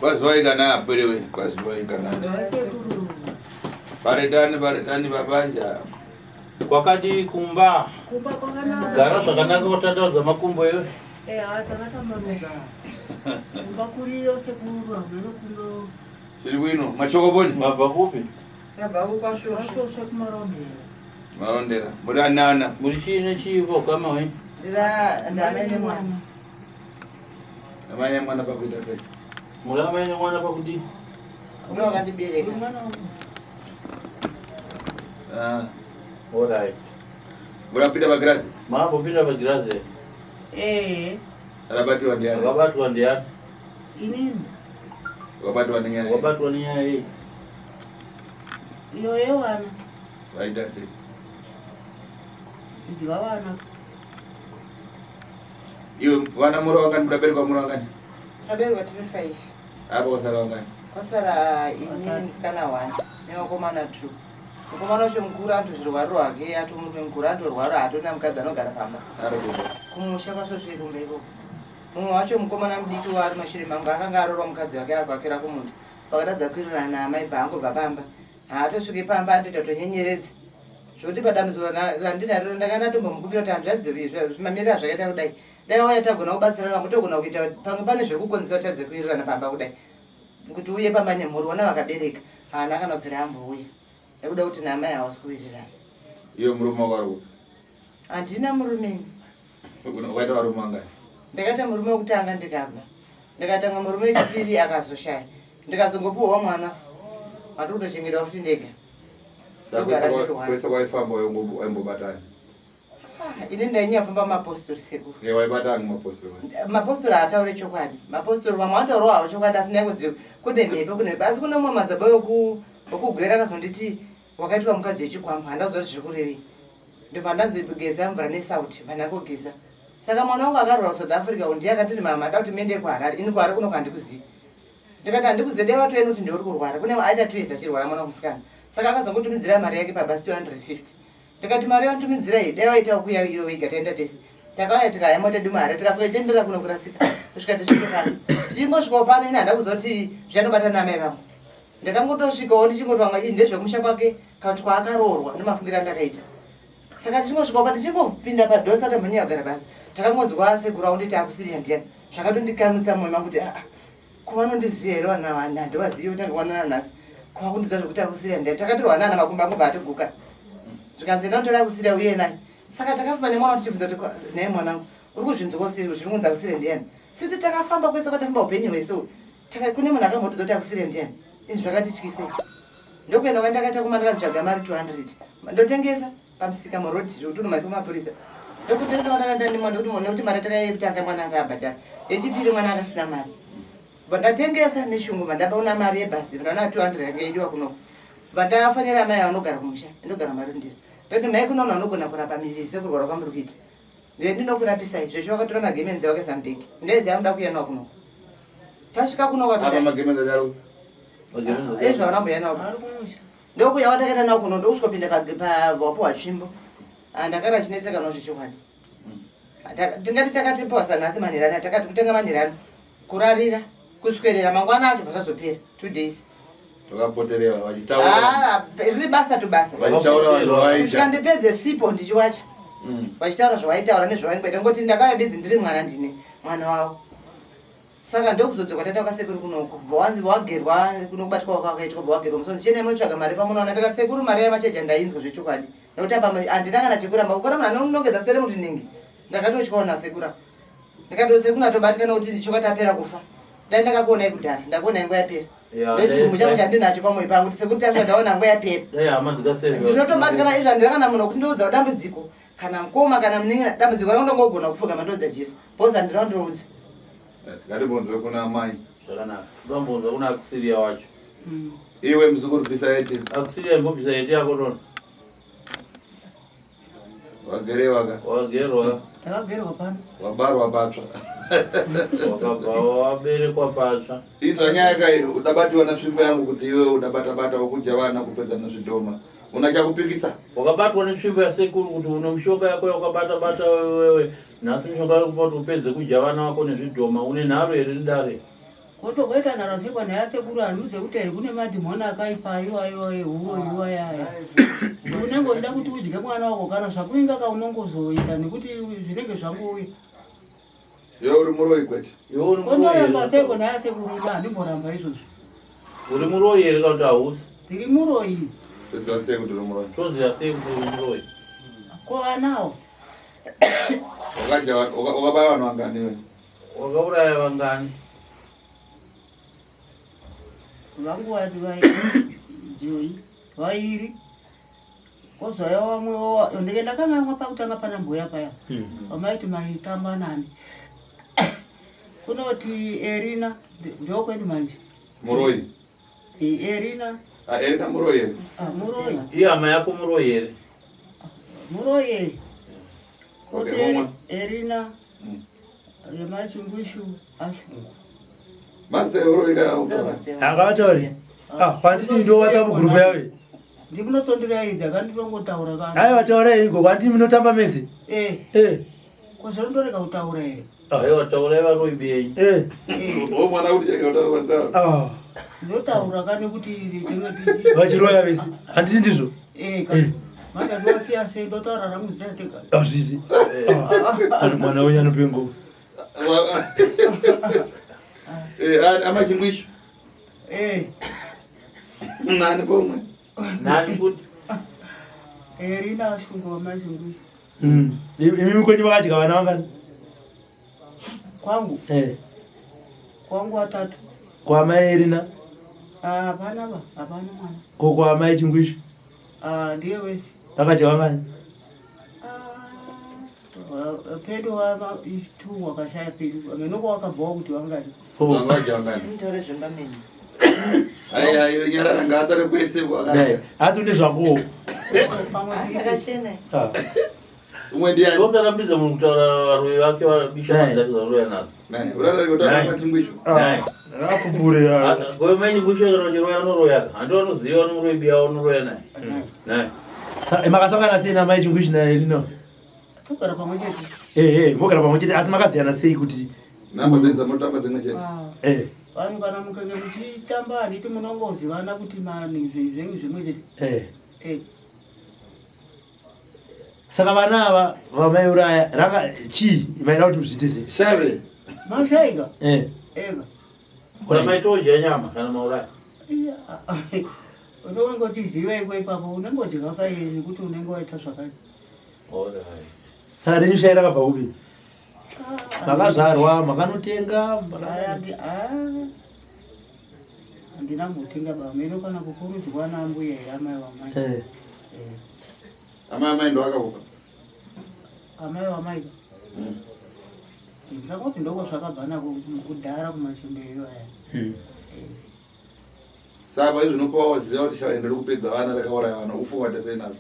Kwaziwai kana apwerewe, kwaziwai kana. Baretani, baretani babanja. Kwakadii kumba? Kumba kwakanaka. Gara zvakanaka watandaudza makumbo iwe. Eh, ah, takatambanuka. Kumba kuriyo sekuru hameno kuno. Tiri bwino, machokoboni. Mabva kupi? Tabva kukwashosha. Kwashosha kumarondera. Marondera. Muri anana. Muri chii nechii vokama wenyu? Ndira ndamai nemwana. Amai nemwana pakuita sei? Muri amai nemwana pakudii? Ndiwo wakandibereka. Mwana wangu. Ah. Alright. Murapinda pagirazi? Mambopinda pagirazi here? Eh, Rabatwa ndiani? Wakabatwa ndiani? inini. Wabatwa nenyaya. Wabatwa nenyaya iyi. Iyo yewana. Waita sei? Kudya vana. Iwe vana muri wangani mudaberekwa muri wangani? Taberwa tiri five. Apa kwasara wangani? Kwasara inini musikana one nevakomana two. Mukomana wacho mukuru atozvirwariro hake atomurume mukuru atorwara hatona mukadzi anogara pamba. Ari kuba. Kumusha kwasvosve kumba ikoko. Mumwe wacho mukomana mudiki waari mashure mangu akanga arorwa mukadzi wake akakira kumunda. Vakatadza kuwirirana naamai bhaangobva pamba. Haatosvike pamba anotoita kutonyenyeredza. Zvekuti padambudziko randinaro ndanga ndatombomukumbira kuti hanzvadzi mamiriro azvakaita kudai. Dai wauya tagona kubatsirana pamwe togona kuita pamwe pane zvekukonzesa kutadza kuwirirana pamba kudai. Kuti uye pamba nemhuri ona vakabereka. Haana kana kubvira ambouya. Nekuda kuti naamai havasi kuwirirana. Iwe murume wako ari kupi? Handina murume ini. Wakaita varume vangani? Ndakaita murume wekutanga ndikabva. Ndikatanga murume wechipiri akazoshaya. Ndikazongopiwawo mwana. Wandiri kutochengetawo futi ndega. Saka kwese kwaifamba waimbobatani? Ah, ini ndainyafamba mapostori sekuru. Eh, waibatani mapostori? Mapostori haataure chokwadi. Mapostori vamwe vanotaurawo havo chokwadi asi ndaingonzi kune mhepo kune mhepo. Asi kune umwe madzibaba wekugwera akazonditi wakaitwa mukadzi wechikwambo handaziva kuti zviri kurevei. Ndobva ndanzi geza mvura nesauti bva ndangogeza. Saka mwana wangu akarora kuSouth Africa ndiye akatiti mama da kuti muende kuHarare. Ini kuHarare kuno handikuzivi. Ndikati handikuzive dai watoenda kuti ndiwe uri kurwara. Kune aita 2 years achirwara mwana musikana. Saka akazongotumidzira mari yake pabasi 250. Ndikati mari yawatumidzira iyi dai waita kuuya iyo wega taenda tese. Takauya tikahaya mota yedu muHarare tikaswedendera kuno kurasika kusvika tisvike pano. Tichingosvikawo pano ini handina kuziva kuti zvichanobata naamai vangu. Ndakangotosvikawo ndichingoti vamwe iyi ndezvekumusha kwake kana kuti kwaakaroorwa nemafungiro andakaita. Saka tichingosvikawo pa ndichingopinda padhoo sati mhanya yagara basi. Takangonzwa sekuru aunditi akusiriya ndiyani. Zvakatondikanutsa mwoyo mangu kuti aa ko vanondiziva here vana ava handivazivi kutanga kuonana nhasi. Ko vakundidza zvekuti akusiriya ndiyani. Takatorwa nana makumbo angu bva atiguka. Zvikanzi enda unotora akusiriya uye naye. Saka takafamba nemwana tichibvunza kuti nhai mwanangu uri kuzvinzwa sei zviri kunzi akusiriya ndiyani. Since takafamba kwese kwatafamba upenyu hwese uhu kune munhu akambotudza kuti akusiriya ndiyani. Izvi zvakatityisei. Ndokuenda kwandakaita kuma ndakatsvaga mari 200. Ndotengesa pamusika muroad zvekuti unomaiswa mapurisa. Ndokutengesa kwandakaita ndimwa ndokuti nekuti mari takayekutanga mwana anga abhadhara. Yechipiri mwana akasina mari. Ndatengesa neshungu vandapaona mari yebhasi ndaona 200 yanga idiwa kuno. Vandafanira amai vanogara kumusha ndogara marundira. Ndoti mai kuno vanhu vanogona kurapa miviri sekurwara kwamuri kuita. Ndiye ndinokurapisai zveshe vakatora magemenzi vakaisa mubhegi. Ndaiziva anoda kuuya nawo kuno. Tasvika kuno Apa kwatoti magemenzi achari ezvo havana kumboya nawo. Ari kumusha. Ndokuuya kwatakaita nawo kuno ndokusvikopinda pawapuwa tsvimbo. Ah, ndakara chinetseka nazvo chokwadi. Tingati takati posa nhasi manherano takati kutenga manherano kurarira kuswerera mangwana acho bva zvazopera 2 days. Vakapoterewa vachitaura. Ah, riri basa to basa. Vachitaura vanhu Kusvika vaita. ndipedze sipo ndichiwacha. Vachitaura zvawaitaura nezvawaingoita ngoti ndakauya bedzi ndiri mwana ndine mwana wavo. Saka ndokuzodzoka taita kwasekuru kunoko. Bva wanzi wagerwa kunokubatwa kwakaitwa bva wagerwa musonzi chene munotsvaga mari pamunoona ndikati sekuru mari yamacheja ndainzwa zvechokwadi. Nekuti apa handina kana chekuramba kukora munhu anonongedza sere kuti ningi. Ndakatotyawo nasekuru. Ndikati sekuru ndatobatika nekuti chokwadi apera kufa. Dai ndakakuonai kudhara ndakuonai nguva yapera. Ndochigumbu changu chandinacho pamwoyo pangu kuti sekuru tasva ndaona nguva yapera. Dai hama dzikasevhiwa. Ndinotobatikana izvo handina kana munhu wekundiudza dambudziko kana mukoma kana munin'ina dambudziko rangu ndongogona kupfugama ndoudza Jesu because handina kundiudza. Ngatimbonzwe kuna amai. Zvakanaka. Tombonzwa kuna Akusiria wacho. Iwe muzukuru bvisa heti. Akusiria imbobvisa heti yako tona. Wagerewa ka. Wagerwa. Ndakagerwa pano. Wabarwa patsva. Wakabva waberekwa patsva. Inzwa nyaya kai udabatiwa natsvimbo yangu kuti iwe udabatabata wokudya vana kupedza nezvidhoma. Una chakupikisa? Wakabatwa netsvimbo yasekuru kuti une mishonga yako yaukabata-bata wewe nhasi mishonga yakupa kuti upedze kudya vana vako nezvidhoma. Une nharo here nedare? Kotogoita nharo sekwa nhaya sekuru handiudze kuti here kune madhimoni akaipa iwayo ehuro iwayaya. Unenge uchida kuti udye mwana wako kana zvakuinga ka unongozoita nekuti zvinenge zvangouya. Iwe uri muroyi kwete. Iwe uri muroyi here? Kondoramba seko nhaya sekuru ina handimboramba izvozvo. Uri muroyi here kana kuti hausi? Ndiri muroyi. Toziva sei kuti uri muroyi? Toziva sei kuti uri muroyi? Ko vanawo? Wakadya wakabaya vanhu vangani iwe? Wakauraya vangani? Vangu vati vai Joyi vairi kozouya vamwe ndike ndakanganwa pakutanga pana mbuya paya vamaiti maitamba nani kunoti Erina ndokwedu manje Muroyi. Erina Ah, Erina muroyi here? Ah, muroyi. Iye hama yako muroyi here? Muroyi here? Koti Okay, mumwe. Erina yemachingwishu ashungu. Mazita ehuroyi kaya ukama. Angavatauri. Ah, kwanditi ndo WhatsApp group yavo. Ndimunotondiraidza kanditongotaura kana. Aiwa taurai iko kwanditi munotamba mese. Eh. Eh. Ko zvandorega kutaura here? Aiwa taurai varoyi benyu. Eh. O mwana kuti chega kutaura mazita. Ah. Ndotaura kani kuti tinge tichi. Vachiroya vese. Handiti ndizvo? Eh ka. Manje ndosiya sei ndotaura rangu zita tega. Hazvisi. Ah. Mwana wenyu anopengo. Eh, amachingwishu. Eh. Nani pomwe? Nani kuti? Erina ashungu wamachingwishu. Imi kwenyu vakadya vana vangani? Kwangu? Eh. Kwangu watatu. Kwa mai Erina? Ah, hapana ba, hapana mwana. Ko kwa mai Chingwishu? Ah, ndiye wese. Vakadya vangani? Ah, pedu wa tu wakashaya pedu. Amenoko wakabhowa kuti vangani. Vakadya vangani? Mutore zvemba menyu. Ai ai nyarara ngaatare kwese kwakadya. Asi une zvako. Akachena. Ah. Umwe ndiani? Usarambidza munhu kutaura varoyi vake vabisha dzake zvaroya nadzo. Nai, urara kutaura machingwishu. Nai. Rakupure. Goyo mai Chingwishu kana uchiroya unoroya. Handi vanoziva unomuroyi biya unoroya naye. Nai. Makasangana sei namai Chingwishu naErina? Togara pamwe chete. Eh eh, mogara pamwe chete asi makasiyana sei kuti Namba dzenyu dzamunotamba dzimwe chete. Ah. Eh. Vanhu kana mukange muchitamba handiti munongozivana kuti mani zvenyu zvimwe chete. Eh. Eh. Saka vana ava vamaiuraya ranga chii maida kuti muzviite sei? Shave. Mashaika. Eh. Ega. Saka maitodya nyama kana mauraya. Iya. Unenge uchiziva iko ipapo unenge udya kai nekuti unenge waita zvakati. Alright. Saka renyu shai rakabva kupi? Makazvarwa, makanotenga, Aya ndi ah. Handina mbotenga ba meno kana kukurudzwa nambuya here amai wamai. Eh. Eh. Amai amai ndo akakupa. Amai wamai. Ndakoti ndoko zvakabva nako kudhara kumachembere aya. Saka izvi unopiwa waziva kuti shave ndiri kupedza vana rakauraya vana ufu waita sei nazvo?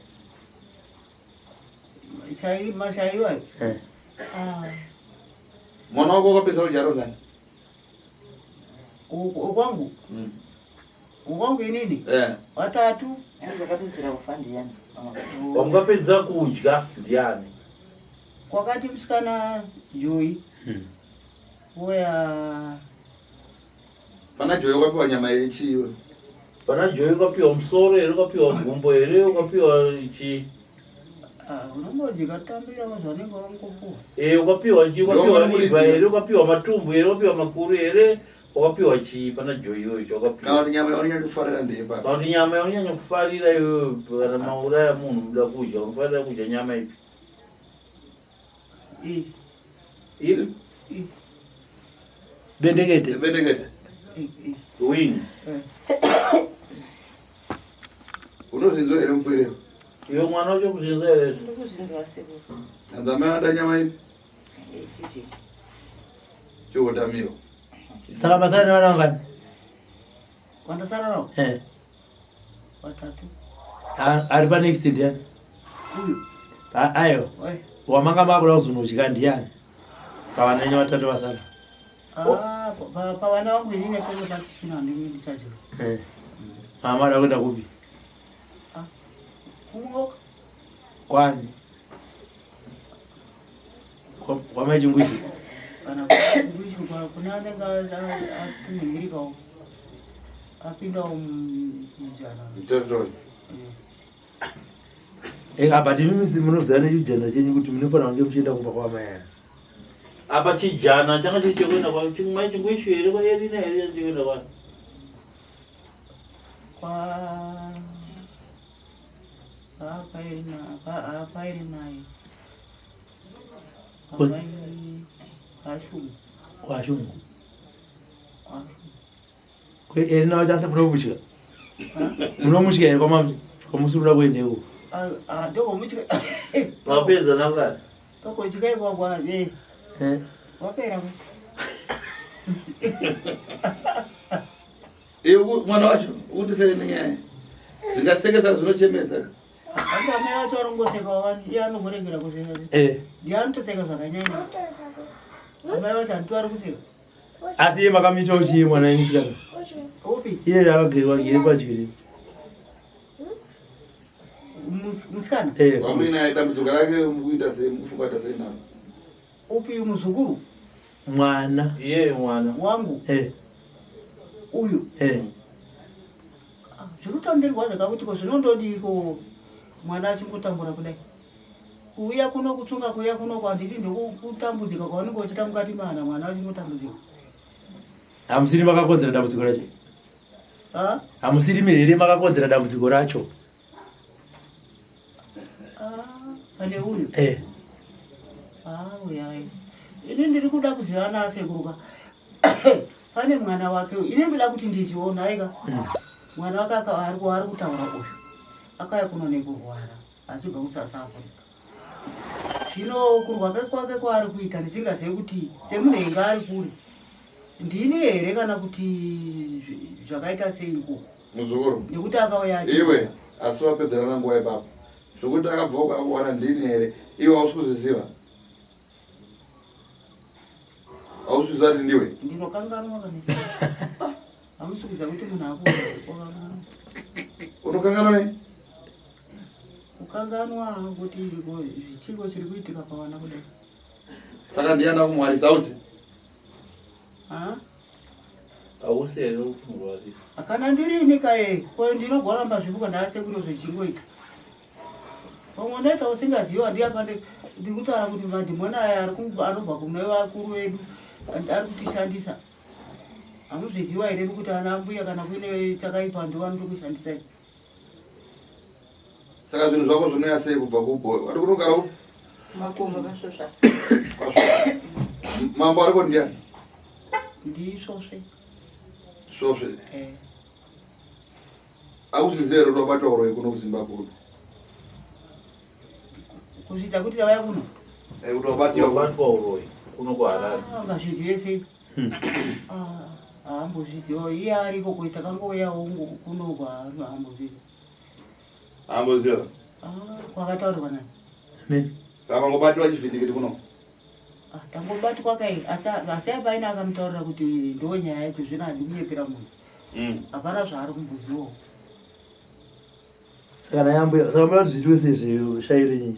Shai mashaiwa. Eh. Ah. Mwana wako wakapedza kudya rongani? Ukwangu. Ukwangu inini? Eh. Watatu. Dzakapedzisira kufa ndiyani? Wamukapedzisa kudya ndiani? Kwakati musikana Joy. Woya Pana Joy wakapiwa nyama yechiiwe. Pana Joy ukapiwa musoro here ukapiwa gumbo here ukapiwa chii? Ah, unongodya tambira zvanenge wangopuwa. Eh, ukapiwa chii ukapiwa Ndomuridzi. liver here ukapiwa matumbu here ukapiwa makuru here wakapiwa chii pana Joy iyoyo Kana chawakapiwa? kuti nyama yaunonyanya kufarira ndeyepapa. Kana kuti nyama yaunonyanya kufarira iyoyo kana mauraya munhu muda kudya unofarira kudya nyama ipi? I. Ipi? I. Bendekete. Bendekete. I. I. Wing. Eh. Unozvinzwa here mupwere? Iwe mwana wacho kuzvinzwa here? Ndikuzvinzwa sekuru. Hanzi amai vanoda nyama ipi? Ichi chichi. Chihotamiro. Saka masara nevana vangani? Wandasara nawo? Eh. Watatu. Ari pa next ndiani? Uyu. Ayo. Oi. Wamanga makuda kuzonodya ndiani? Pavana venyu vatatu vasara. Ah, pavana vangu inini penge pasisina ndimi ndichadya. Eh. Mama ada kuenda kupi? Ah, kumuoka. Kwani? Kwamai Chingwizi? Kana Chingwizi kune anenge atinhingirikawo. Apindawo mujana. Territory. Eh. Eh, but imimi munoziva nechijana chenyu kuti munofanira kunge muchienda kumba kwamai aya. Apa chijana changa chiri chekuenda kwa mai Chingwishu here kwaErina here chekuenda kwa Kwa paerina paerinaye. Kwashungu. Kwashungu. Erina wacho asi munomutya? Munomutya here kwamusiri kuda kuenda iko? Ndokomutya. Wapedza nakani? Tokotya ikoko eh. Eh. Wapera. Iwe mwana wacho ukuti sei nenyaya? Zvingasekesa zvinochemedza. Asi amai vacho varongoseka wani iye anongoregera kuseka. Eh. Ndiye anotoseka zvakanyanya. Amai vacho handiti vari kuseka. Asi iye makamuitawo chii mwana wenyu sikana? Upi? Iye akagerwa gere pachiri. Musikana? Eh. Wamuinaye dambudziko rake mukuita sei mukufunga kuita sei naro? Upi muzukuru? Mwana. Iye mwana. Wangu. Eh. Uyu. Eh. Ah, zviri kutamburirwa zvakakuti ko zvinondodiiko mwana achingotambura kudai. Kuuya kuno kutsunga kuuya kuno kwandiri ndokutambudzika kwaunenge uchiita mukati mana mwana achingotambudzika. Hamusiri makakodzera dambudziko racho? Ha? Hamusiri here makakodzera dambudziko racho? Ah, pane uyu? Eh. Ah, uyai. Ini ndiri kuda kuziva nasekuru ka. Pane mwana wake uyu. Ini ndoda kuti ndiziona aika. Mwana wake ari kutaura uyu. Akauya kuno nekurwara achibva kuSouth Africa. Zvino kurwara kwake kwaari kuita ndisingazivi kuti semunhu ainge ari kure. Ndini here kana kuti zvakaita sei ikoko? Muzukuru. Nekuti akauya achi. Iwe asi wapedzerana nguva ipapo. Zvekuti akabva ukakuwana ndini here? Iwe hausi kuzviziva. Hausi kuziva kuti ndiwe. Ndinokanganwa kana. Hamusi kuziva kuti munhu akukanganwa. Unokanganwa nei? Kukanganwa kuti zvichiko chiri kuitika pavana kudai. Saka ndiani akumwarisa hausi? Ha? Hausi here kumurwarisa? Kana ndirini kaye, ko ndinogoramba zvibuka ndaasekuru zvichingoita. Pamwe ndaita usingazivi ndiye apa ndikutaura kuti madhimoni aya anobva kune vakuru vedu ari kutishandisa. Hamuzviziva here kuti ana mbuya kana kuine chakaipa ndovanotokushandisai. Saka zvinhu zvako zvinouya sei kubva kuboy? Wari kunogara ku? Makomo kasvosva. Kwasvosva. Mambo ariko ndiani? Ndisvosve. Svosve. Eh. Akuzviziva here kuti wabatwa uroyi kuno kuZimbabwe kuno? Kuzvidza kuti tauya kuno? Eh, kuti wabatiwa. Wabatwa uroyi kuno kuHarare. Ah, angazvizive sei? Ah, haambozviziva. Iye ariko kuisa kangouyawo kuno haambozviziva. Haamboziva. Ah, kwakataurirwa nani? Amen. Saka mangobatiwa chivhindikiti kuno. Ah, tangobatwa kai asi asi apaine akamutaurira kuti ndo nyaya yacho zvino handikunyepera munhu. Hapana zvaari kumbozivawo. Saka naye ambuya, saka mbuya kuti zviitwe sei zvishayi renyu?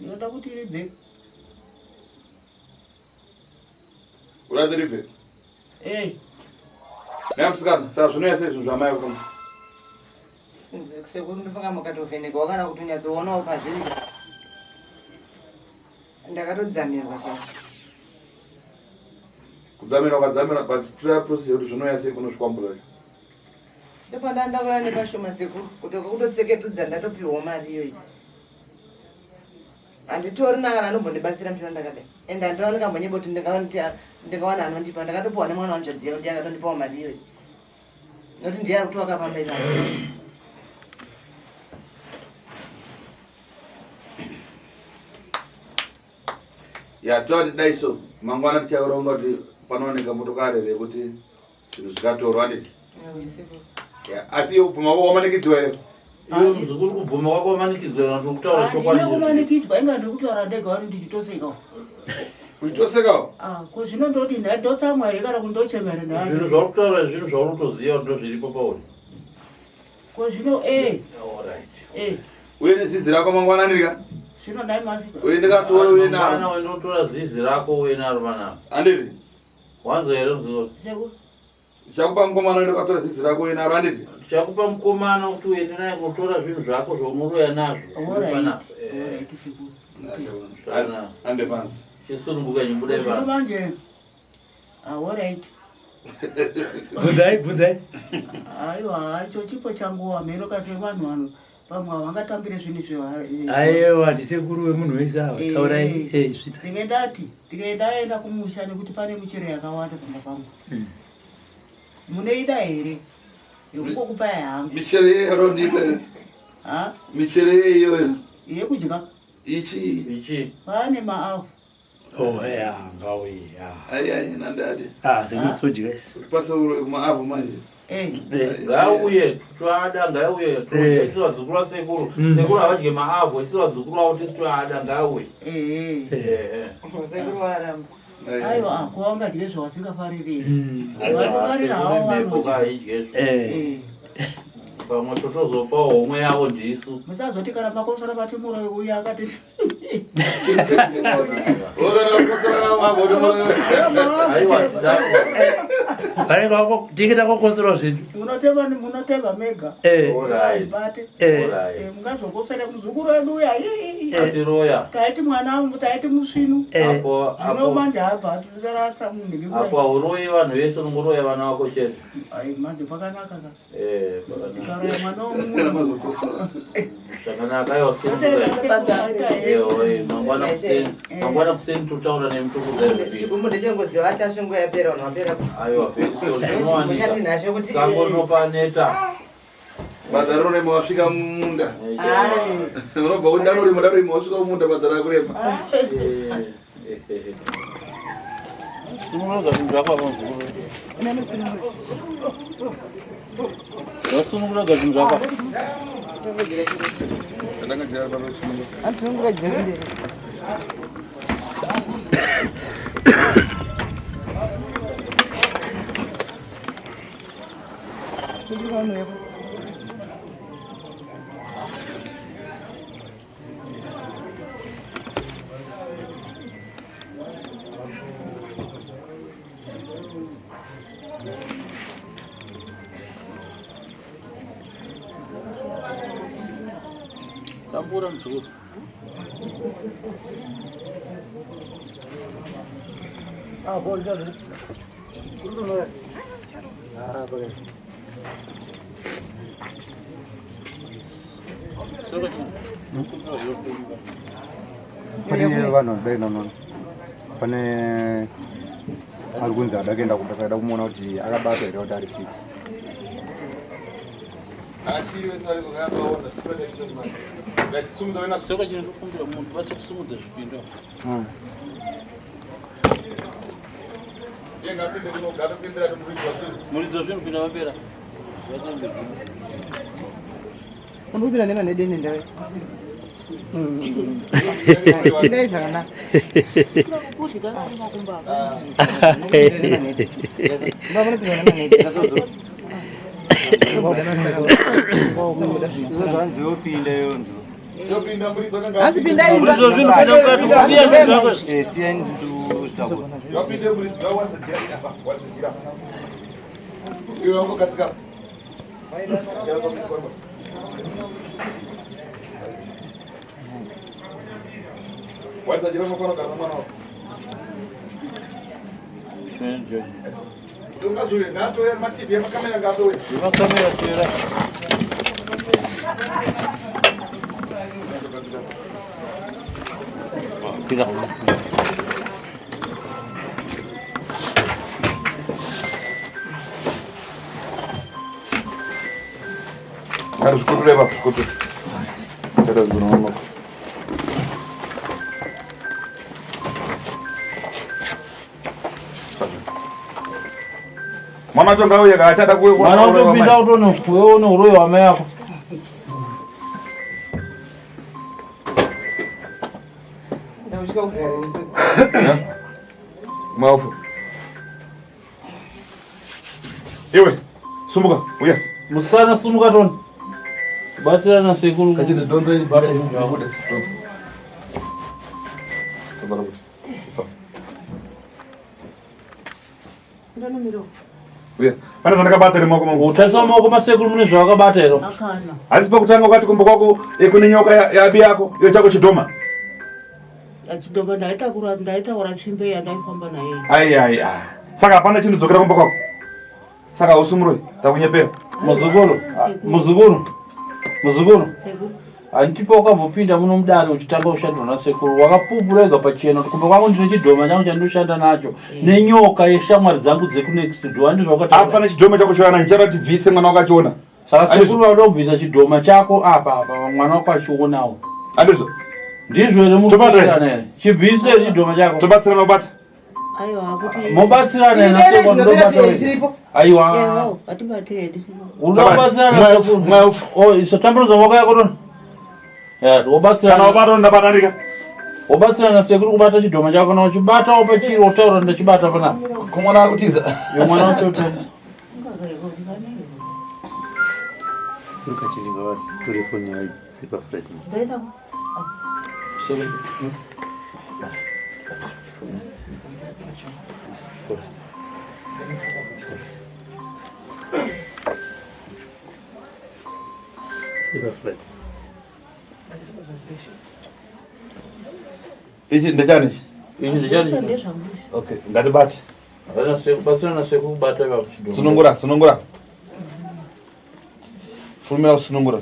Ndinoda kuti ribve. Uda kuti ribve? Eh. Naye musikana, saka zvinouya sei zvinhu zvamai kuno? Sekuru ndofunga mukatovhenekwa kana kuti unyatsoonawo pazviri. Ndakatodzamirwa chaiko. Kudzamirwa ukadzamirwa but try process yekuti zvinouya sei kuno zvikwambo zvacho. Ndopanda ndakauya nepashoma sekuru kuti kutotseketudza ndatopiwawo mari iyoyi. Handitorina kana anombondibatsira muchino ndakadai. Ende handina ndikambonyeba kuti ndingawana anondipa. Ndakatopiwa nemwana wanzvadzi yangu ndiye akatondipawo mari iyoyi. Nokuti ndiye ari kutovaka pamba ipapo. Ya toti dai so mangwana ticharonga kuti panooneka motokari rekuti zvinhu zvikatorwa handiti? Ewe, sekuru. Ya, asi iwe kubvuma wamanikidziwa here? Iwe muzukuru kubvuma kwako wamanikidzwa kana kuti kutaura Handina chokwadi. kumanikidzwa, inga ndiri kutaura ndega wani ndichitosekawo. Uchitosekawo? Ah, ko zvino ndoti ndotsamwa here kana kuti ndochema here Zvinhu nhasi? zvauri kutaura zvinhu zvauri kutoziva kuti ndozviripo pauri. Ko zvino eh Alright. eh Uye nezizi rako mangwanani rika. zvino nhai masika. Uye ndikatore uye Mangwana naro. uende unotora zizi rako uye naro panapa. Handiti? Wanzwa here muzukuru? Sekuru. Chakupa mukomana uende ukatora zizi rako uye naro handiti? Tichakupa mukomana kuti uende naye kunotora zvinhu zvako zvaunoruya nazvo. Alright. Panapa. Eh, Alright sekuru. Zvakanaka. Ande pansi. Chisununguka chibude Zvino pano. manje. Ah, alright. Bvunzai, bvunzai. Aiwa, icho chipo changu hameno kasi vanhu vanhu pamwe havangatambire zvinhu izvo. Aiwa, ndisekuru wemunhu wese ava. Taurai. Eh, svitsa. Ndinge ndati, ndinge ndaenda kumusha nekuti pane michero yakawanda pamba pangu. Munoida here? Yekungokupai hangu. Michero yeyero ndipe. Ha? Michero yeyiyoyo. Yekudya. Ichi. Ichi. Pane maavhu. Oh, yeah, ngauye. Ah. Ai ai nandadi. Ah, sekuru todya isi. Pasa uro maavhu manje. Eh. Eh. Ngauye toada ngauye Eh. isu vazukuru vasekuru. Mm. Sekuru havadye maavhu isu vazukuru vavo tisu toada ngauye. Eh. eh. Eh. Eh. Sekuru waramba. Aiwa, ah, ko wangadye zvawasingafariri. Mm. Vanofarira havo Sekuru imhepo vanodya. kaidye izvo. Eh. Eh. Pamwe totozopawo homwe yavo ndisu. Musazoti kana makosora vati muroyi uya akati Aiwa tidako. Vanenge vako tinge takokosorwa zvedu. munotema munotema mega. Eh. Alright. Bate. Eh. Alright. Eh, mungazokosera muzukuru wedu uya. ii, ii. Atiroya. Taiti mwana taiti musvinu. Eh. Apo Zvino apo manje abva atiratsa munhu apo hauroyi vanhu vese unongoroya vana vako chete. Ai manje pakanaka ka. Eh, pakanaka. Ndikaroya mwana womunhu. Zvakanaka aiwa sununguka. Ewe, mangwana kuseni, mangwana kuseni totaura nemutukuza. Chigumbu ndechengoziva ati asvingo yapera vanhu vapera kufa. Aiwa, vhesi Chigumbu chati nhashe kuti Sango rinopaneta. Badza rinorema wasvika mumunda. Ah. Unobva kuti ndanorima ndarima wasvika mumunda badza rakurema. Sunungura zvinhu zvako apa muzukuru. Wasunungura zvinhu zvako. Antinongura jira Tambura muzukuru. Pane vanhu vanodai nanono pane ari kunzi ada kuenda kumba saka da kumuona kuti akabatwa here kuti ari fit. Soka chino ndokumbira muntu batse kusimudza zvipindo. Muridzo zvinhu pinda mapera. Unopinda nemanhede nendawe. Ndai zvakanaka. Zvanzi yopinda yonzo. Hanzi pindai imba. Muridzo zvinhu pinda mukati kusiya zvinhu zvako. Eh, siyai ndozvitakura. Makamera tera. Pinda. Kari zvikuture ipapo zvikuture. Saka zvinonoka. Mwana wacho ngauye ka achada kuuya Mwana utopinda utono wewe une uroyi hwamai yako. Ndinotya kugara nese. Mwafu. Iwe, sumuka, uya. Musana sumuka toni. Batsirana sekuru. Kachine donzo ili bata hivi wabude. Tabara bude. Sawa. Uya. Pane zvandakabata ere maoko mangu. Utarisa maoko masekuru mune zvavakabata here? Akana. Asi pakutanga ukati kumba kwako kune nyoka yabi yako iyo chako chidhoma. Chidhoma ndaitakura ndaitaura tsvimbo yandaifamba naye. Ai ai ai. Saka hapana chinhu dzokera kumba kwako. Saka hausi muroyi, takunyepera. Muzukuru, muzukuru, muzukuru. Sekuru. Handipo wakambopinda muno mudare uchitanga kushandirwa nasekuru wakapupura wega pachena kuti kumba kwangu ndine chidhoma changu chandinoshanda nacho nenyoka yeshamwari dzangu dzekunext door handizvo wakataura Hapana chidhoma chako choana chichada kuti bvise mwana wako achiona. Saka sekuru vanoda kubvisa chidhoma chako apa apa mwana wako achionawo. Handizvo. Ndizvo here muri kubatsirana here? Chibviswe here chidhoma chako? Tobatsirana kubata. Aiwa kuti Mobatsirana here nasekuru ndobata wega. Aiwa. Ewo, hatibate hedu. Unobatsirana sekuru. Oh, isatamburudza maoko yako tona. Ya, wobatsirana. Kana wabata ndabatanirika. Wobatsirana sekuru kubata chidhoma chako kana uchibata wopa chiro wotaura ndachibata panapa. Ko mwana ari kutiza. Yo mwana wacho. Sekuru Kachiringa vatore foni yaisipa flight mode. Sorry. Sipa flight. Ichi ndechani ichi? Ichi ndechani? Okay, ngatibate. Batsirana sekuru kubata ipapo chidhoma. Sunungura, sunungura. Furumira kusunungura.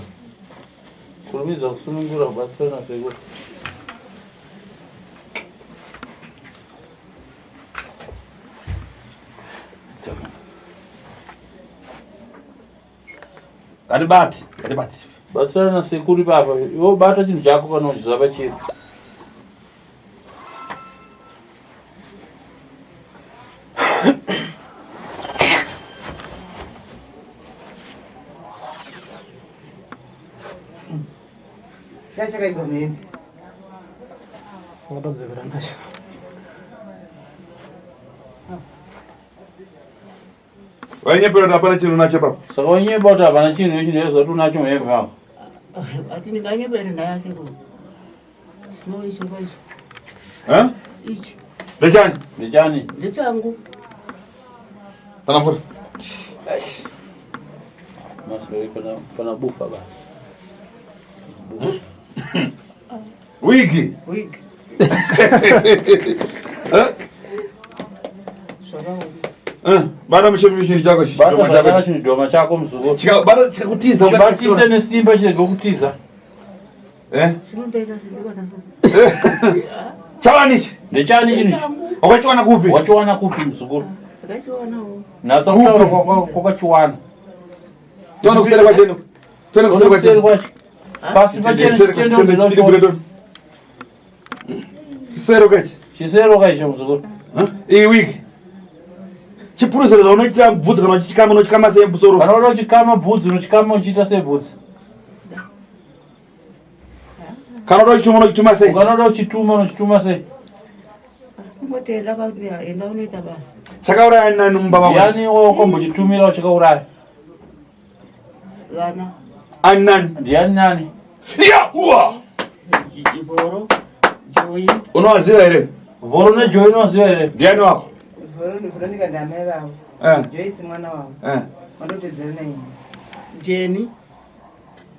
Kurumidza kusunungura kubatsirana sekuru. Ngatibate, ngatibate. Batsirana sekuru ipapa. Iwe bata chinhu chako kana uchiziva pachiri. Chachakaigwa muhembe. Wakatodzokera nacho. Wainyepera kuti hapana chinhu nacho papa. Saka wainyeba kuti hapana chinhu ichi ndezvati unacho muhembe mako. Ati ndinganyepere naye sekuru. No icho icho. Eh? Ichi. Ndechani? Ndechani? Ndechangu. Pana mvura. Masweri pana pana bufa ba. Wigi. Wigi. Eh? Zvakaoma. Eh, bata muchepi chinhu chako ichi. Bata Chidhoma chako zvakanaka ichi. chidhoma chako muzukuru. Chika bata chikakutiza Chibatise nesimba chirege kutiza. Eh? Zvinondoita sendibata so. Chavani ichi? Ndechani chinhu ichi? Ndechangu. Wakachiwana kupi? Wachiwana kupi muzukuru? Ndakachiwanawo. Natsa kutaura kwakachiwana. Tione kuseri kwacheno. Tione kuseri Kuseri kwacheno. kwacho. Pasi pachene Kuseri chitende kwacheno chiri kure tone. Chisero kachi. Chisero kacho muzukuru. Iyi wigi. Chipuruziro zvaunoita bvudzi kana uchichikama unochikama sei musoro? Kana unoda kuchikama bvudzi unochikama uchiita sebvudzi. Kana unoda kuchituma unochituma sei? Kana unoda kuchituma unochituma sei? Kungoti enda kwakuti enda unoita basa. Chakauraya nani mumba mako? Ndiani wakambochitumira uchikauraya? Vana. Ani nani? Ndiani nani? Ya, uwa! Vhoro, Joyi. Unowaziva here? Vhoro neJoyi unowaziva here? Ndiani wako? Veronica ndamai vavo. Eh. Joyce mwana wavo. Eh. Vandotedzera naye. Jenny.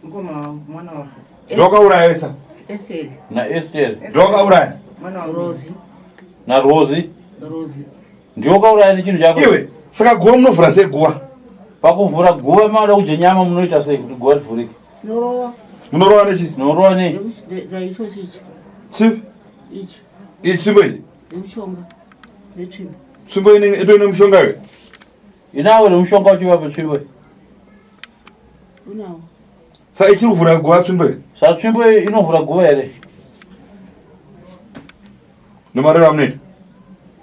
Mukoma wangu mwana wavo. Ndowakauraya wesa. Esther. Na Esther. Ndowakauraya. Mwana wangu. Rosie. Na Rosie. Rosie. Ndiwe wakauraya nechinhu chako. Iwe, saka guva munovhura sei guva? Pakuvhura guva mauda kudya nyama munoita sei kuti guva rivhurike? Norova. Munorova nechi? Norova nei? Naicho chichi. Chipi? Ichi. Ichi tsvimbo ichi? Nemushonga. Netsvimbo. Tsvimbo ine ito ine mushonga iwe? Inawo nemushonga uchiva patsvimbo iyi. Unawo. Saka ichiri kuvhura guva tsvimbo iyi? Saka tsvimbo iyi inovhura guva here? Nomarero amunoita?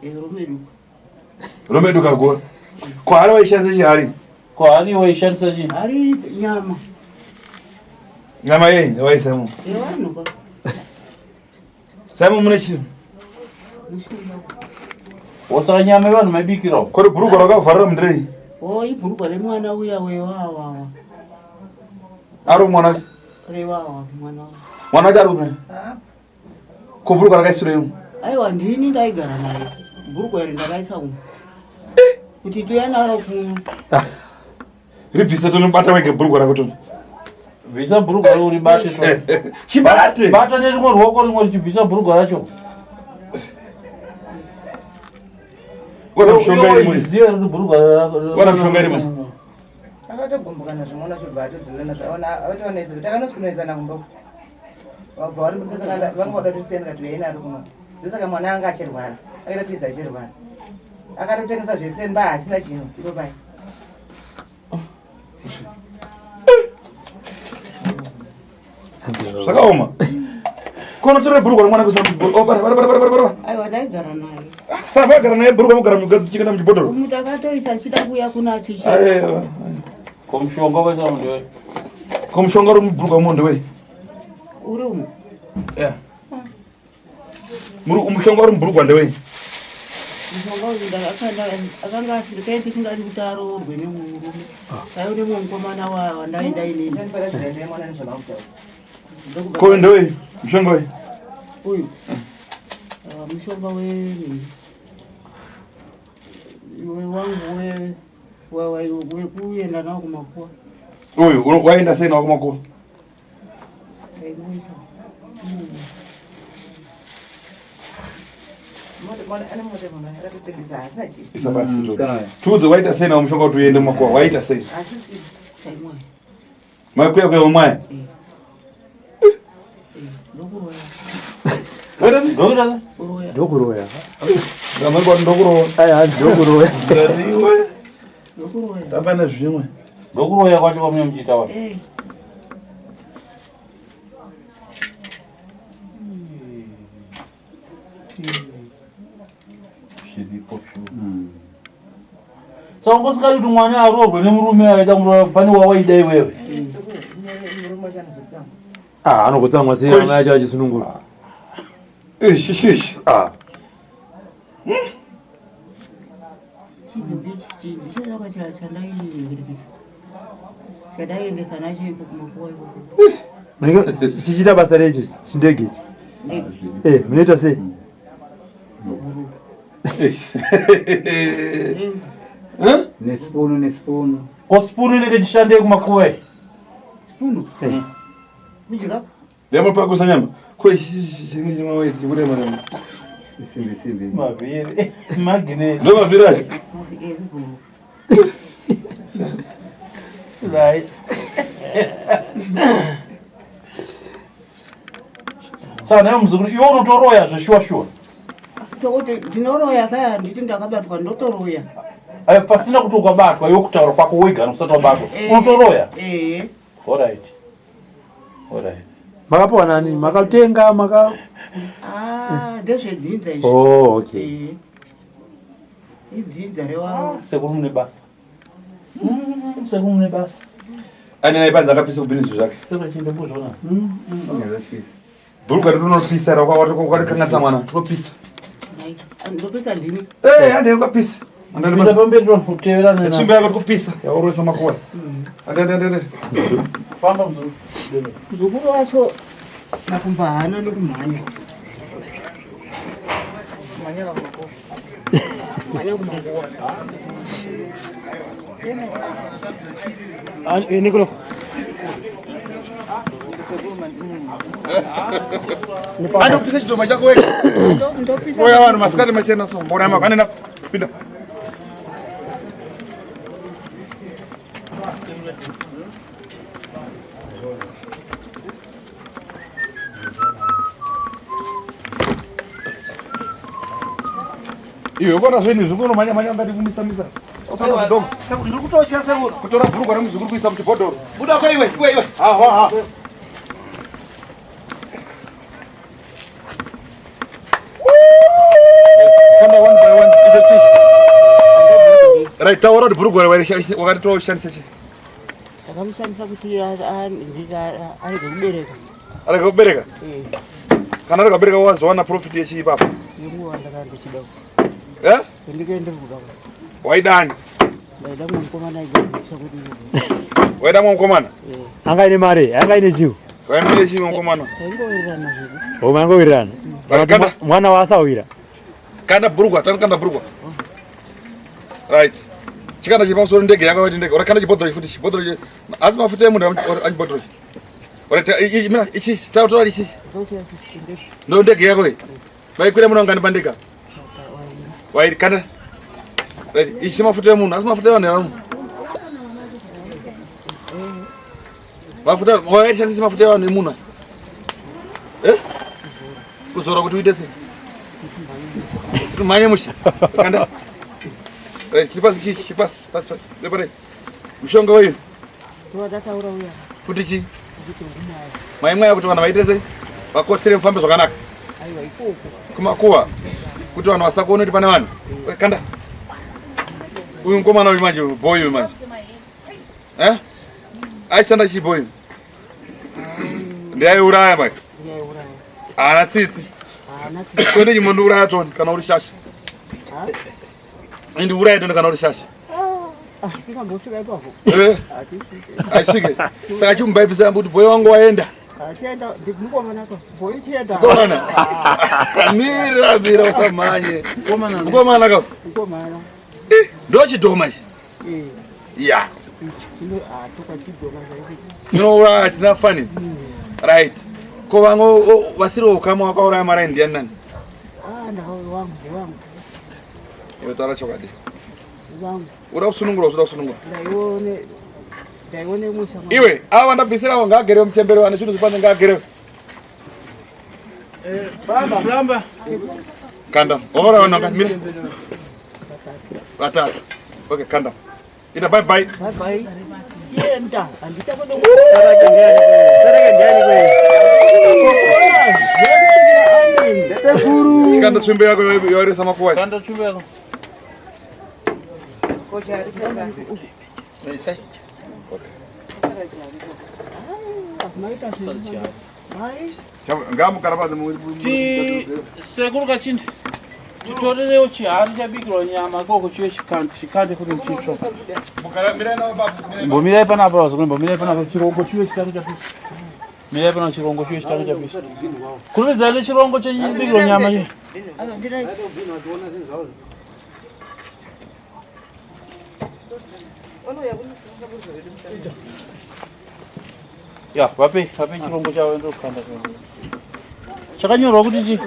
Romeduka. Romeduka guva. Ko hari waishandisa chii hari? Ko hari waishandisa chii? Hari nyama. Nyama yei waisa imomo? Yevanhu ka. Saka imomo mune chii? Mushonga. Wosaka nyama yevanhu maibikirawo. Kore bhurugwa rakavharira mundirei? O ibhurugwa remwana uya wewawawa. Ari mwana wacho? Rewawa mwana wacho. Mwana wacho ari kupi? Ko bhurugwa rakaisirei umu? Aiwa ndini ndaigara naye. Bhurugwa iri ndakaisa umu. Kuti tuya naro kuno. Ribvise tonobata wega bhurugwa rako tono. Bvisa bhurugwa ro uribate to. Chibate. Bata nerimwe ruoko rimwe richibvisa bhurugwa racho. Wana mishonga irimo. Ziva kuti bhurugwa rako. Wana mishonga irimo. Akatogumbukana zvimona chobva atodzokana zvaona avatoonetsa takanotikunetsana kumba uko. Vabva vari kutsatsa vanga vada kuti tisiyane kati uyai naro kuno. Ndosaka mwana anga achirwara. Akaita tiza achirwara. Akatotengesa zvese mba asina chinhu ipo pai. Zvakaoma. Kono tore bhurugwa remwana kuisa mubhurugwa. Oh, bara bara bara bara bara. Aiwa ndaigara naye. Saka vagara naye bhurugwa mugara mugadzi chikenda muchibhodhoro. Umu takatoisa tichida kuuya kuna chichi. Aiwa. Ko mushonga wakaisa munhu Ko mushonga uri mubhurugwa umo ndewei? Uri umu. Yeah. Muri mushonga uri mubhurugwa ndewei? Mushonga uyu akanga asiri kai tisingadi kuti aroorwe nemumwe murume. Kai une mumwe mukomana wandaida inini. Ndokubva- Ko ndewei? Mushonga wei? Uyu. Ah, mushonga we we wangu we wekuenda nawo kumakuwa. Uyu waenda sei nawo kumakuwa? Ndaingoisa. Isa pasi to. Tuudze waita sei nawo mushonga kuti uende mumakuwa? Waita sei? Taimwaya. Makuya kuya umwaya? Ndokuroya. Waita sei? Ndokuita Kuroya. Ndokuroya. Ngamangwa ndokurowa. Aya ndokuroya. Ngariwe. Ndokuroya. Tamba nezvimwe. Ndokuroya kwacho kwamune muchiita wacho. Eh. Zviripo shuwa. Saka ungosikadi kuti mwana aroorwe nemurume aida muroora pane wawaida iwewe. Ah, anogotsamwa sei Kosh. amai acho achisunungura. Ish ish ish. Ah. Chinhu ichi ndicho chaka chandaiberekesa. Chandaiendesa nacho iko kumakuwa ikoko. Chichiita basa recho chindege ichi. Ndege. Eh, munoita sei? Ish. Denga. Huh? Nesipunu nesipunu. Ko sipunu inenge ichishandei kumakuva iyi? Sipunu. Kudya. Ndemo pakusa nyama. Ko ishi chinge chimwe wezi kurema rema. Simbi simbi. Mavhiri. Magnet. Ndo mavhiri acho. Ekubhuruka. Right. Saka naye muzukuru iwe unotoroya zveshuwa shuwa. Tokuti ndinoroya kaya handiti ndakabatwa ndotoroya. Ayo pasina kuti ukabatwa iwe kutaura kwako wega usati wabatwa. Eh. Unotoroya. Eh. Alright. Alright. Makapiwa nani? Makatenga maka Ah, ndezvedzinza izvi. Oh, okay. Eh. Idzinza rewawa. Sekuru mune basa. Sekuru mune basa. Ane naye panzi akapisa kubhini zvinhu zvake. Sekuru chindembozviona. Zvinotyisa. Bhurugwa rinopisa rakwakanganisa mwana. Rinopisa. Ndopisa ndini. Eh, ande ukapisa. Pinda pamberi toteverana. Tsvimbo yako tikupisa. Yaurowesa makuwa. Ande ande ande. Famba muzukuru. Muzukuru wacho makumbo haana nekumhanya. Mhanya kumakuwa. Ande kupisa chidhoma chako wega. Ndopisa. Oya vanhu masikati machena so. Mbona yako ane pinda. Iwe ukona zvinhu izvi unomhanya mhanya ungati kumisa misa. Ndiri kutotya sekuru. Kutora bhurugwa remuzukuru kuisa muchibhodhoro. Buda kwa iwe, iwe iwe. Ha ha ha. Famba one by one. Icho chichi. Right, taura kuti bhurugwa wakatoshandisa chii? Ndakamushandisa kuti arege kubereka. Arege kubereka? Eh. Kana arege kubereka wazowana profit yechii ipapo? Nenguva ndakanga ndichida. Eh? Ndikaenda kuda. Waidani? Ndaida mumwe mukomana aigadzirisa kuti Waida mumwe mukomana? Anga ine mari, anga ine chiu. Waimire chii mumwe mukomana? Taingowirirana zvedu. O mangowirirana. Kanda. Mwana wasawira. Kanda bhurugwa, tanga kanda bhurugwa. Right. Chikanda chiri pamusoro ndege yanga waiti ndege. Ora kanda chibhodhoro futi, chibhodhoro. Asi mafuta emunhu achibhodhoro. Ora mira ichi taura taura ichi. Ndo ndege yako iyi. Vaikwira munhu angani pandega? Wairi kanda. Right, ichi mafuta emunhu, asi mafuta evanhu evanhu. Mafuta waishandisa mafuta evanhu emunhu. Eh? Kuzora kuti uite sei? Kuti mhanye mushe. Kanda. Right, chiri pasi chiri pasi, pasi pasi. Lepare. Mushonga weyu. Ndowatataura uya. Kuti chii? Maimwaya kuti vanhu vaite sei? Vakotsire mufambe zvakanaka. Aiwa ikoko. Kumakuwa. Kuti vanhu vasakuona kuti pane vanhu. Kanda. Uyu mukomana uyu manje, boy uyu manje. Eh? Aishanda chii boy? Ndiaiuraya manje. Ndiaiuraya. Haana tsitsi. Haana tsitsi. Kwende chimondiuraya toni kana uri shasha. Indiuraya toni kana uri shasha. Singambosvika ipapo. Eh. Aisvike. Saka chimubhaibhisa kuti boy wangu waenda. Achienda mukomana ka. Boy chienda. Mukomana. Mira mira usamhanye. Mukomana ka. Mukomana. Eh, ndo chidhoma ichi. Eh. Ya. Chino toka chidhoma chaicho. Chinouraya china funnies. Right. Ko vamwe vasiri ukama wakauraya mara ndiani nani? Ah, ndakauraya wangu, wangu. Iwe taura chokwadi. Wangu. Uda kusunungura, uda kusunungura. Ndaione ndaione musha. Iwe, ava ndabvisira ngaagerewe muchembere ane zvinhu zvipanze ngaagerewe. Eh, Plamba, plamba. Kanda. Ora wana kanda. Mira. Vatatu. Okay, kanda. Ita bye bye. Bye bye. Yenda, handichakuda. Kanda tsvimbo yako yoeresa makuwa. Kanda tsvimbo yako. Okay. Sekuru Kachindi, titorerewo chihari chabikirwa nyama koko chive chikande kuti muchitsva. Mbomirai panapa vazukuru, mbomirai panapa chirongo chive chikande chapisa. Mirai panapa chirongo chive chikande chapisa. Kurumidzai nechirongo chebikirwa nyama chi. Ya, vape, vape chirongo chavo ndokanda. Chakanyorwa kuti chi?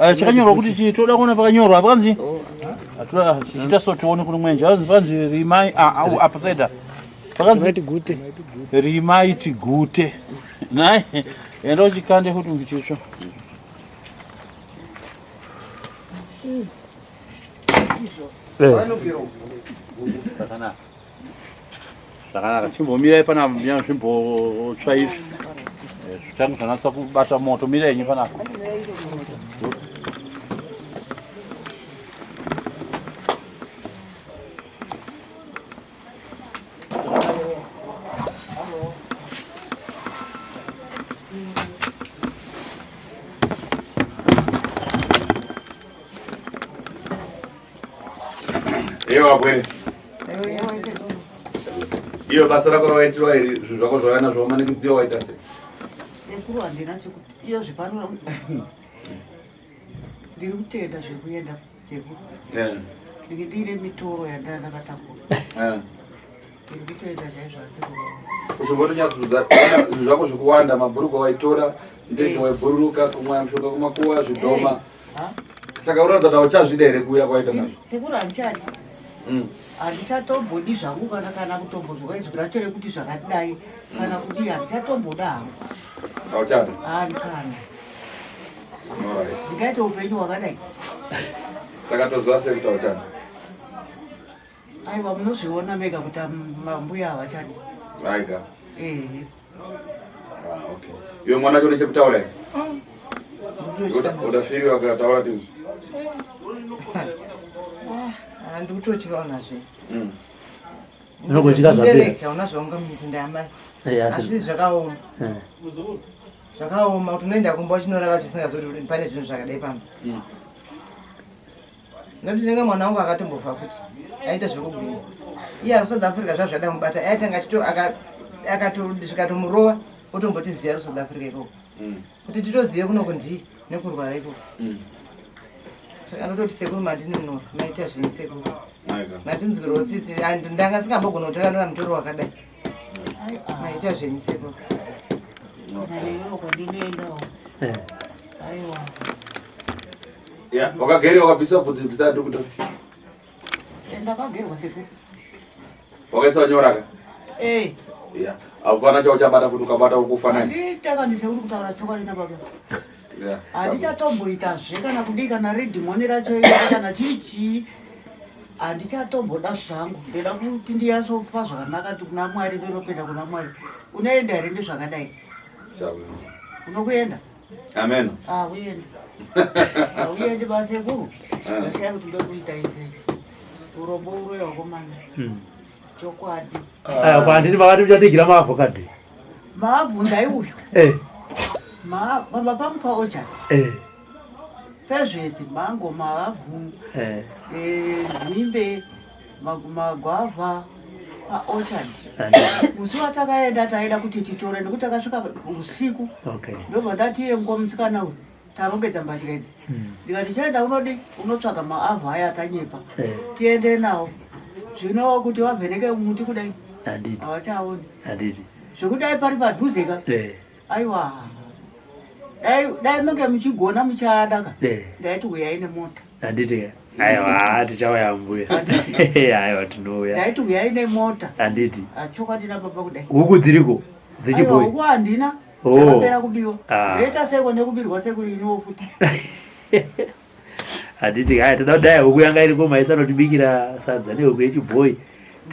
Eh, chakanyorwa kuti chi? Toda kuona pakanyorwa pakanzi. Atoda chichita so tione kune mwenje. Pakanzi pakanzi rimai ah au apa side. Pakanzi tigute. Rimai tigute. Nai, enda uchikande kuti muchitsva. Zvakanaka. Zvakanaka. Chimbomirai panapa mbuya zvimbotsva izvi. Zvitange zvanatsa kubata moto. Mirai henyu panapa. Iwe wabwere. Iwe basa rako rawaitirwa iri zvinhu zvako zvauya nazvo wamanikidziwa waita sei? Sekuru handina chekuti iyo zvepano ndiri kutenda zvekuenda sekuru. Ndinge ndiine mitoro yandanga ndakatakura. Ndiri kutenda chaizvo asekuru. Uchimbotonyatsudza zvinhu zvako zvikuwanda mabhurugwa waitora ndege waibhururuka kumwaya mushonga kumakuwa zvidhoma. Saka unoratidza kuti hauchazvida here kuuya kwaita nazvo? Sekuru handichadi. Handichatombodi zvangu kana kana kutombonzwa izwi racho rekuti zvakadai kana kudii handichatomboda hangu. Hauchada? Handikana. Alright. Ndingaita upenyu hwakadai. Saka toziva sei kuti hauchada? Aiwa munozviona mega kuti mambuya havachadi. Aika. Ehe. Ah, okay. Iwe mwana wacho une chekutaura here? Udafiriwa akataura tinzwi. Ah, ndikutotyawo nazvo. Unogotya zvapera. Mubereki hauna zvaungamuiti ndamai. Eh, asi- Asi zvakaoma. Eh. Zvakaoma kuti unoenda kumba uchinorara uchisingazivi kuti pane zvinhu zvakadai pamba. Nekuti ndinge mwana wangu akatombofa futi aita zvekugwinya. Iye ari kuSouth Africa zvazvo zvada mubata aitanga achito zvikatomurova otombotiziva ari kuSouth Africa ikoko. Kuti titozive kunoku ndii nekurwara ikoko. Saka ndototi sekuru mandinunura maita zvenyu sekuru. Mandinzwirawo tsitsi ndanga singambogona kutakanura mutoro wakadai. Maita zvenyu sekuru. Aiwa. Ya, wakagere wakabvisa bvudzi bvisa ndokuta. Ndakagerwa sekuru. Wakaisa nyora ka? Eh. Ya. Hapana chauchabata futi ukabata ukufa naye. Handitaka ndisekuru kutaura chokwadi nababa. Ya. Handichatomboitazve kana kudii kana redhimoni racho iro kana chii chii. Handichatomboda zvangu. Ndoda kuti ndiyatsofa zvakanaka kuti kuna Mwari ndonopinda kuna Mwari. Unoenda here ndezvakadai? Sawa. Unokuenda? Amen. Hauendi. Hauendi basekuru. Ndashaya kuti ndokuita isei. Urombo uroyi wakomana. Chokwadi. Aya kwandiri vakati muchatigira maavocado. Maavhu ndai uyu. Eh. Ma baba pangu paocha. Eh. Pezvese mango maavhu. Eh. Eh, nzimbe magwavha paorchard. Musi watakaenda taida kuti titore nekuti takasvika usiku. Okay. Ndobva ndati iye musikana uyu tarongedza mbatya idzi. Ndikati chienda unodi unotsvaga maavhu aya atanyepa. Tiende nawo. Zvino kuti vavheneke muti kudai. Handiti. Havachaoni. Handiti. Zvekudai pari padhuze ka. Eh. Aiwa. Dai dai mange muchigona muchada ka. Eh. Ndaiti huyai nemota. Handiti ka. Aiwa tichauya mbuya. Aiwa tinouya. Ndaiti huyai nemota. Handiti. Chokwadi nababa kudai. Huku dziriko dzechibhoyi. Huku handina. Oh. Ndakapera kubiwa. Ah. Ndoita seko nekubirwa sekuri iniwo futi. Handiti haya toda kudai huku yanga iriko maisanotibikira sadza nehuku yechibhoyi.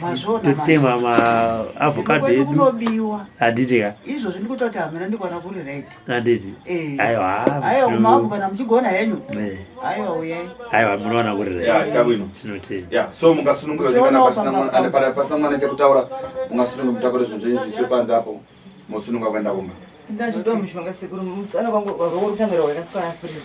Mazvona manje. Totema maavocado Kwedu edu. kunobiwa. Handiti ka. Izvozvi ndikutoti hamena ndikwana kuri right. Handiti. Eh. Aiwa. Aiwa kumaavhu kana muchigona henyu. Eh. Aiwa uyai. Aiwa munoona kuri Ya, right. chabwino. Tinotenda. Ya, so mungasununguka kana Uchiona pasina pamba mwana ane para pasina mwana chekutaura, mungasununguka mutakure zvinhu zvenyu zviswe panze apo. Mosununguka kuenda kumba. Ndazvidiwa mushonga sekuru musana kwangu rwoko rutangira rwakaswa afirizi.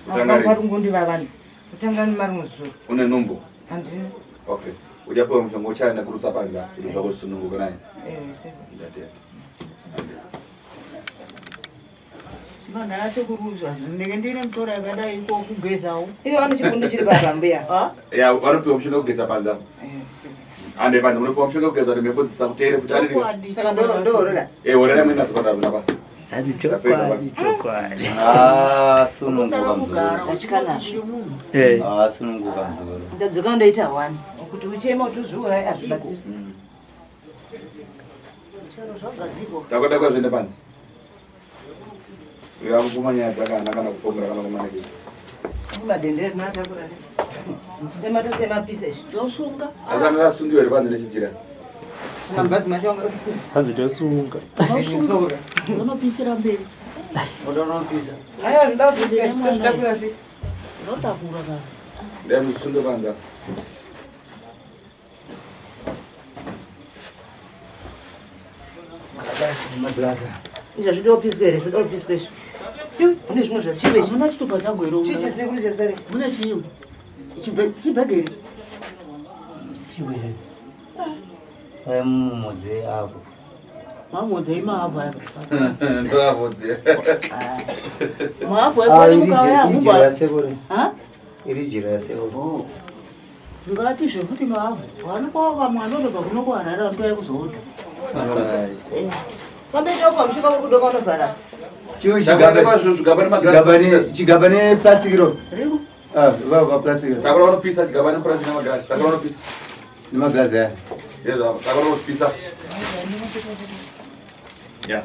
Kutanga rini? Makungu vanhu. Kutanga mari muzuru. Une nhumbu? Handina. Okay. Uchapiwa mushonga uchaenda kurutsa panze apo. Kuti zvako zvisununguke naye. Eh, sekuru. Ndatenda. Zvino nhaya sekuru ndinenge ndine mutoro yakadai iko kugezawo. Ivo vane chipundu chiri baba mbuya. Ah? Ya, vanopiwa mushonga kugeza panze apo. Eh, sekuru. Ande panze munopiwa mushonga kugeza kuti mhepo dzisakuteere futi anditi. Chokwadi. Saka ndoorora. Eh, horera mwena dzokanda dzina basa. Hanzi chokwadi chokwadi. Ah, sununguka muzukuru. Kugara Achikanazvo. munhu. Eh. Ah, sununguka muzukuru. Ndadzoka ndoita one. Kuti uchema kuti uzviuraye hazvibatsiri. Chero zvagadzirwa. Takwenda kwazvienda panze. Uyo akubvuma nyaya dzake haana kana kupomera kana kumanikidza. Madendere rinoatakura. Ematose emapisa izvi. Ndosunga. Asi angasungiwe here panze nechijira? Mabhazi macho anga. Hanzi tosunga. Ndosunga. Unopisira mberi. Aiwa zvinoda kuti tozvitakura sei. Ndotakura kana. Ndai musunge panze apo. Izvi hazvidi kupiswa here? Zvinoda kupiswa izvi. Iwe, Mune zvimwe zvachive ichi. Hamuna chitupa changu here? Chii chesekuru chesare? Mune chii? Chibhegi here? Chikwe. Ai mumodze apo. Mamodze imaavhu aya. Ndoavhodzi. Maavhu Ah, aya iri mukauya iri jira hamubva. sekuru. Ha? Iri jira sekuru. Ndingati zvekuti maavhu. Vanokwa vamwe vanondobva kuno kuHarare vanotouya kuzoodha. Right. Pambeita uko mushuka uri kudoka unovhara. Chiwo Takwenda chigaba. kwazvo zvigaba Chigaba nemagirasi. ne chigaba ne plastic ro. Riko? Ah, va va plastic. Takura unopisa chigaba nepurasi nemagirasi. Takura unopisa. Nemaglazi aya. Yezvo takura unopisa. Ya.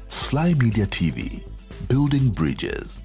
Sly Media TV, Building bridges.